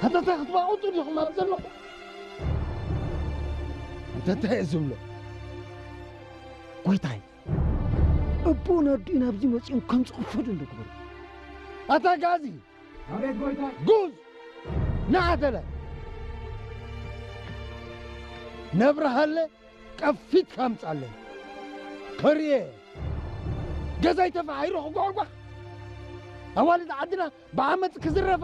ኣታ እንታይ ክትባቑጡ ዲኹም ኣብ ዘለኹም? ኣታ እንታይ እየ ዝብሎ? ጎይታይ፣ ኣቦን ኣዲኡን ኣብዚ መጺኦም ከም ዝቕፈዱ እንዶ ግበሩ። ኣታ ጋዚ! ኣቤት ጎይታይ! ጉዝ! ንዓተለ! ነብርሃለ ቀፊት ካምጻለይ። ከርየ! ገዛይ ተፋሒሩ ክጓዕጓሕ! ኣዋልድ ዓድና ብዓመጽ ክዝረፋ!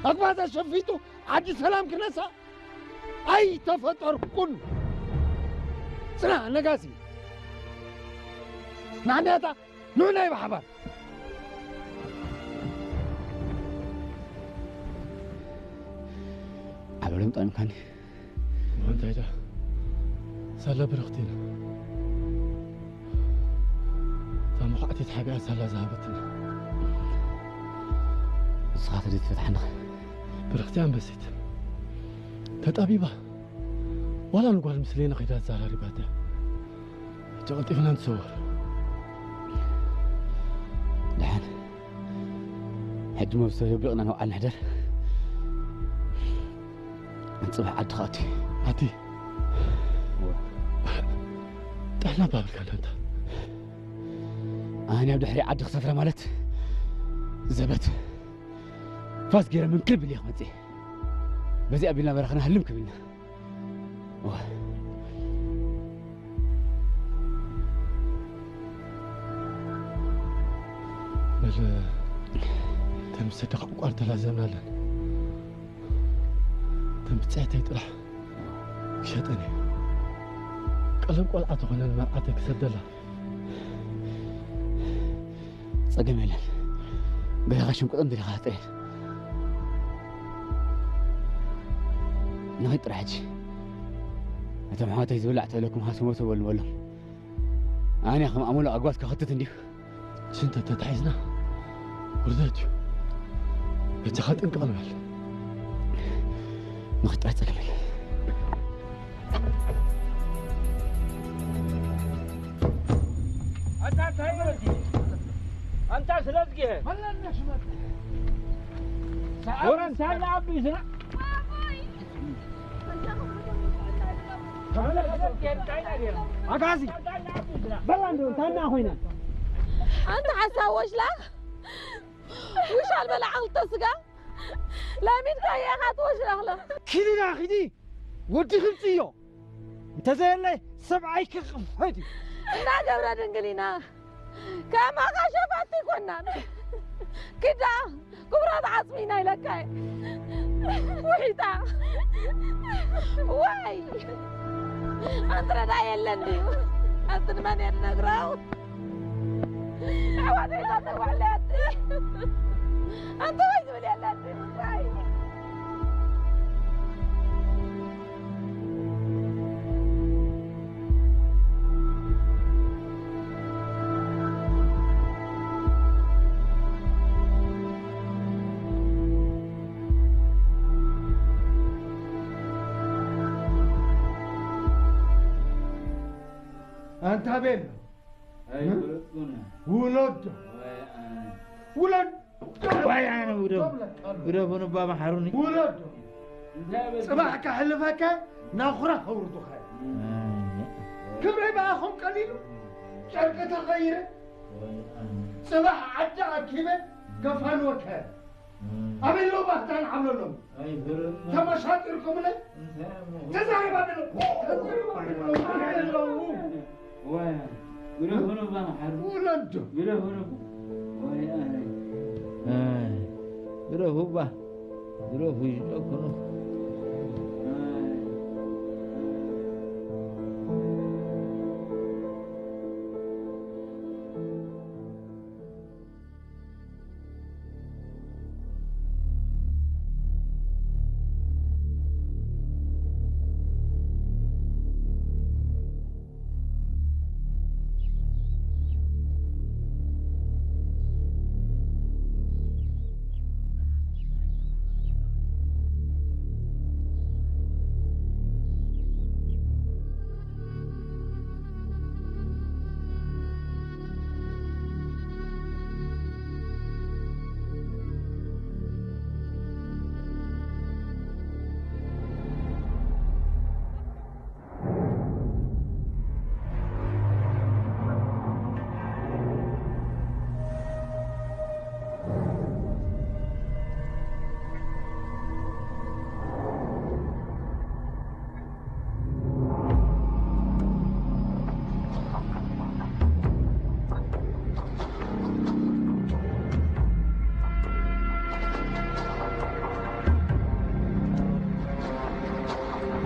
ኣግባዛ ሸፊጡ ዓዲ ሰላም ክነሳ! ኣይተፈጠርኩን! ጽናሕ ነጋሲ! ንዓንያታ ንዑ ናይ ብሓባር! ዓበሎም ጠሚካኒ። እንታይ ዳ? ሳላ ብርኽቲ ኢና። እታ መኹዓቲት ሓቢኣ ሳላ ዝሃበትና። ንስኻ ተደይ ትፈትሓና። ብርኽቲ ኣንበሲት። ተጣቢባ። ዋላ ንጓል ምስሌና ከይዳ ኣዘራሪባታ። ሕጂ ቀልጢፍና ንሰወር። ደሓን። ሕጂ መብዝተ ደቢቕና ንውዓል ንሕደር። ጽባሕ ዓዲ ክኣቱ። ዓዲ? ጥሕና ባብልካ እንዳንታ። ኣነ ኣብ ድሕሪ ዓዲ ክሰፍረ ማለት ዘበት። ፋስ ገይረ ምን ክብል እየ ክመጽእ። በዚ ኣቢልና በረኽና ህልም ክብልና። ዋ። በል፣ እተን ብሰደኻ ዕቋር ተላዘብናለን። እተን ብፅዕተይ ጥራሕ ክሸጠን እየ። ቀለም ቆልዓ ተኾነን መርዓተይ ክሰደላ። ጸገም የለን። ገዛኻ ሽምቁጥን ድሪኻ ጥሬን። ንኺድ ጥራሕ ሕጂ። እቶም ኣሕዋተይ ዝብላዕ ተለኩም ሃስሞቶ በሉ በሎም። ኣነ ከም ኣመሉ ኣጓት ከኸትት እንዲሁ። ሽንተ ተታሒዝና ውርደት እዩ። በጃኻ ጥንቅቕ ንበል። ንኺድ ጥራሕ ጸገም የለን። ኣንታ እንታይ ኢሉ እዚ? ኣንታ ስለዝጊሀ። ወረ እንታይ ንኣቢ ዝና? ኣጋዚ። በላ እንዶ እንታይ እና ኮይና? ኣንታ ሓሳብ ወሽላኽ። ውሻል በላ ዓቕልተ ስጋ። ላሚድ ካየኻ ትወሽላኽለ። ኪዲና ኪዲ። ወዲ ክምፅዮ። እንተዘየለ ሰብኣይ ክቕፈድ እዩ። እና ገብረ ድንግል ኢና። ከማኻ ሸፋቲ ኮናን። ክዳ ክቡራት ዓፅሚ ኢና ኢለካ። ውሒጣ። ዋይ። ኣንትረዳ የለን ድዩ? ኣንትን መን የድነግረው? ኣሕዋተይ እዛ ተጓዕለያት። ኣንተ ወይ ዝብል የለን ድዩ? ዋይ። ኣንታ ቤሎ። ኣይፈለጥኩን። ውለዶ። ወይ ኣነ። ውለዶ። ወይ ኣነ ውደብ። ውደብ ንባ መሓሩኒ። ውለዶ። እንታይ በል? ጽባሕ ከሕልፈካ ናኹራ ከውርዱኻ። ኣይ። ክብረይ ብኣኹም ቀሊሉ። ጨርቂ ተቐይረ። ወይ ኣነ። ጽባሕ ዓዲ ኣኪበ ገፋንወካ። ኣበይ ኣለዉ ባኽታን ዓብለሎም? ኣይፈለጥኩን። ተመሻጢርኩምለ? እንታይ እሞ? ተዛረባ ብሎ። ተዛረባ ብሎ። ኣበይ ኣለዉ? ወይ፣ ግደፉ ንባ መሓሩ። ወለዶ። ግደፉ ንባ። ወይ ኣነ። ኣይ፣ ግደፉ እባ። ግደፉ ይጨክኑ። ኣይ።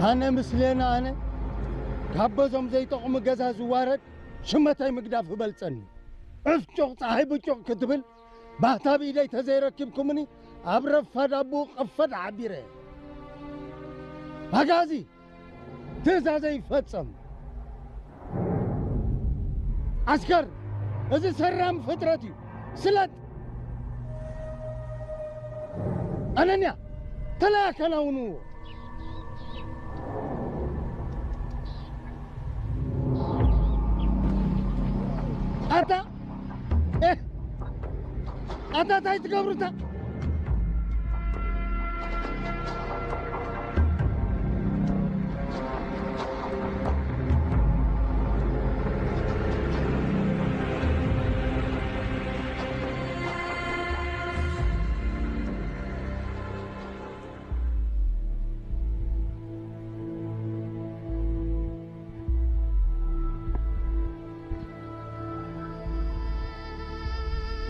ኣነ ምስሌና ኣነ ካብ በዞም ዘይጠቕሙ ገዛ ዝዋረድ ሽመተይ ምግዳፍ ይበልጸኒ። ዕፍጩቕ ጸሓይ ብጩቕ ክትብል ባህታ ብኢደይ ተዘይረኪብኩምኒ ኣብ ረፋድ ኣቦኡ ቀፈድ ሓቢረ። ኣጋዚ ትእዛዘይ ይፈጸም። ዓስከር፣ እዚ ሰራም ፍጥረት እዩ። ስለጥ! ኣነንያ፣ ተለይ ኣከናውንዎ። ኣታ፣ ኤህ፣ ኣታ እንታይ ትገብሩታ?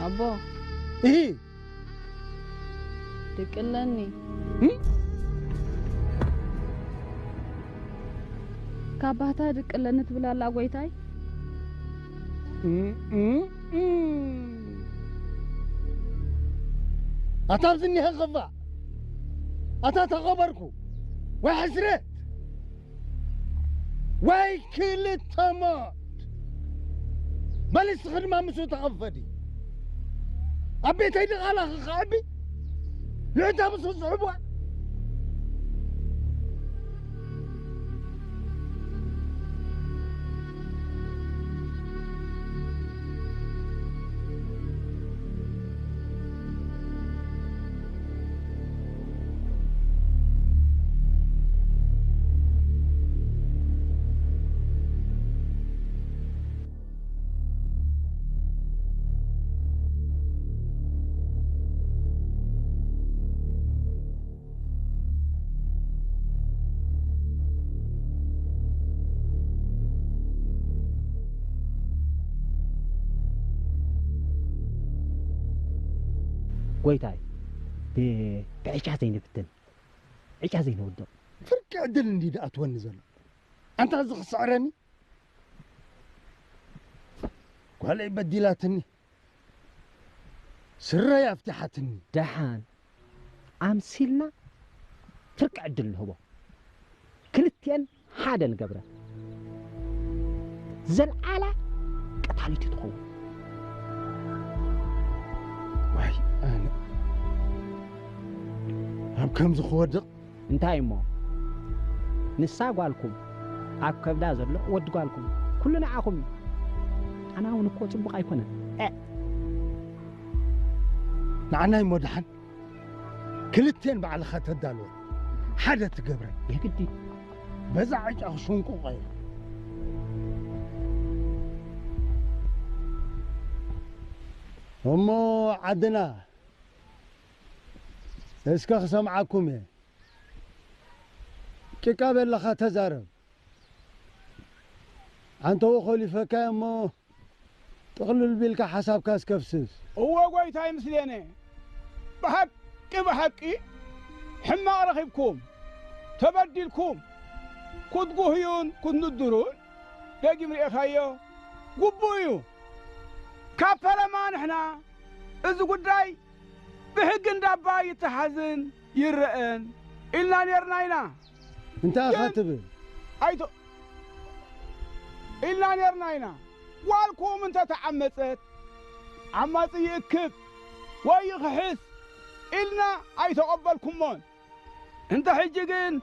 ኣቦ። እሂ። ድቅለኒ። እም? ካብ ባህታ ድቅለኒ ትብል ኣላ ጎይታይ? እም፣ እም፣ እም። ኣታ ኣብዚ እኒሀ ክፋእ። ኣታ ተኸበርኩ። ወይ ሕስረት። ወይ ክልተ ሞት። በሊ እስኺ ድማ ምስኡ ተቐፈዲ። ኣብ ቤተይ ድቓላ ክኸዕቢ። ልዕታ ምስኡ ዝሕቧ። ጎይታይ፣ ብ-፣ ብዕጫ ዘይንፍትን፣ ዕጫ ዘይንውድቕ። ፍርቂ ዕድል እንዲ ድኣትወኒ ዘሎ። ኣንታ እዚ ክስዕረኒ? ጓለይ በዲላትኒ። ስረይ ኣፍቲሓትኒ። ደሓን ኣምሲልና ፍርቂ ዕድል ንህቦ። ክልቲኤን ሓደ ንገብረን። ዘልዓላ ቀታሊት ትኸውን። ዋይ፣ ኣነ ኣብ ከምዚ ክወድቕ። እንታይ እሞ? ንሳ ጓልኩም፣ ኣብ ከብዳ ዘሎ ወዲ ጓልኩም፣ ኩሉ ንዓኹም እዩ። ኣና እውን እኮ ጽቡቕ ኣይኮነን። እ። ንዓናይ እሞ ደሓን ክልቴን ባዕልኻ ተዳልወን፣ ሓደ ትገብረን። የግዲ። በዛ ዕጫ ክሽንቁቐ እየ። እሞ ዓድና፣ እስከ ክሰምዓኩም እየ። ጭቃ በለኻ ተዛረብ። ዓንተቦ ኮሊፈካ እሞ ጥቕልል ቢልካ ሓሳብካ እስከ ፍስስ። እወ ጎይታይ ምስሌነ፣ ብሓቂ ብሓቂ ሕማቕ ረኺብኩም፣ ተበዲልኩም፣ ክትጉህዩን ክትንድሩን ደጊም ርኤኻዮ፣ ግቡእ እዩ። ካብ ፈለማ ንሕና እዚ ጉዳይ ብሕጊ እንዳባ ይተሓዝን ይረአን ኢልና ኔርና ኢና። እንታይ ኢኻ ግን ትብል? ኣይቶ-፣ ኢልና ኔርና ኢና። ጓልኩም እንተ ተዓመጸት፣ ዓማጺ ይእክብ ወይ ይኽሕስ ኢልና ኣይተቐበልኩሞን። እንተ ሕጂ ግን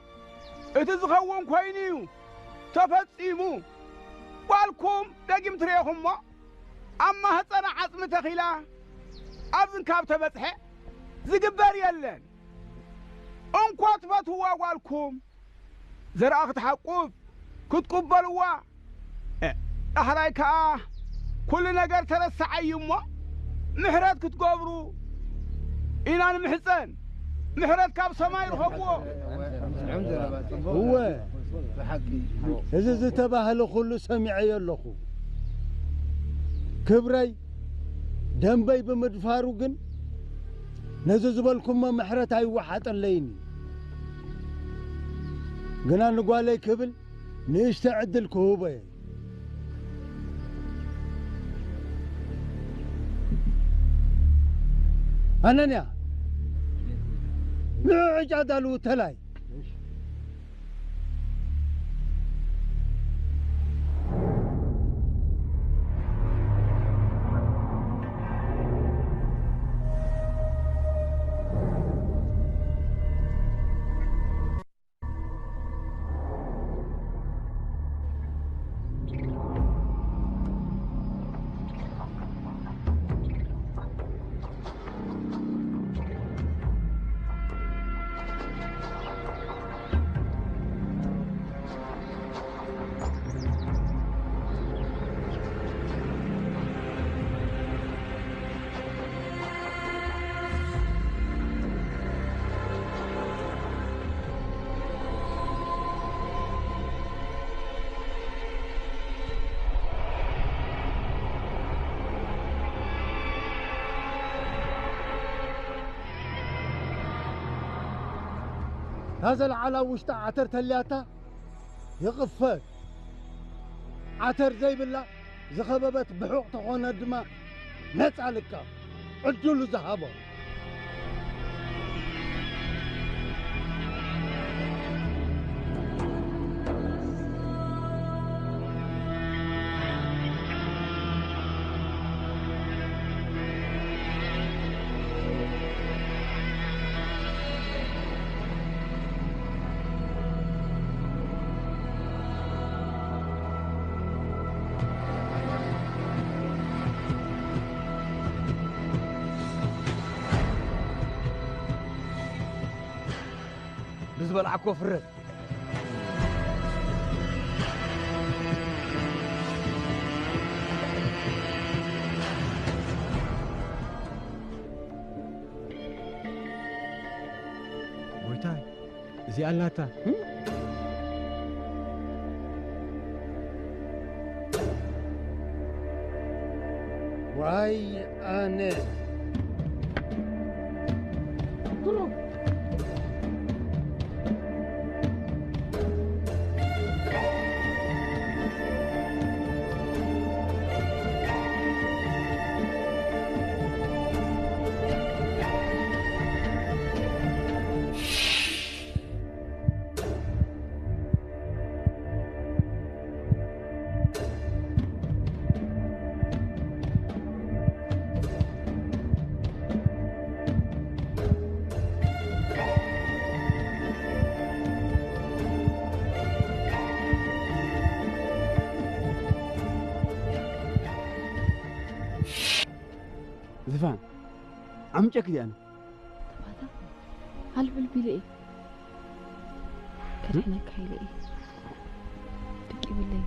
እቲ ዝኸውን ኮይኑ እዩ ተፈጺሙ። ጓልኩም ደጊም ትርእኹሞ ኣብ ማህጸና ዓጽሚ ተኺላ ኣብ ዝንካብ ተበጽሐ ዝግበር የለን። እንኳ ትፈትውዋ ጓልኩም ዘርኣ ክትሓቁፍ ክትቅበልዋ፣ እ፣ ዳሕራይ ከኣ ኩሉ ነገር ተረሳዓዩ እሞ ምሕረት ክትገብሩ ኢና ንምሕጸን። ምሕረት ካብ ሰማይ ርኸብዎ። እወ፣ እዚ ዝተባህለ ኩሉ ሰሚዐዮ ኣለኹ። ክብረይ ደንበይ ብምድፋሩ ግን ነዚ ዝበልኩሞ ምሕረት ኣይወሓጠለይን እዩ። ግና ንጓለይ ክብል ንእሽተ ዕድል ክህቦ እየ። ኣነንያ፣ ንዑ ዕጫ ዳልዉ ተላይ። እታ ዘለዓላ ኣብ ውሽጣ ዓተር ተልያታ ይቕፈል። ዓተር ዘይብላ ዝኸበበት ብሑቕ ተኾነ ድማ ነጻ ልቃ ዕድሉ ዝሃቦ። ብዝበልዓኮ ፍረድ። ጎይታይ፣ እዚኣ ኣላታ። ዋይ ኣነ። ዝፋን ዓምጨክ ዲኣነ። ተባታ ሃልብል ቢለ እየ። ከድሕነካ ኢለ እየ። ድቂ ብለይ።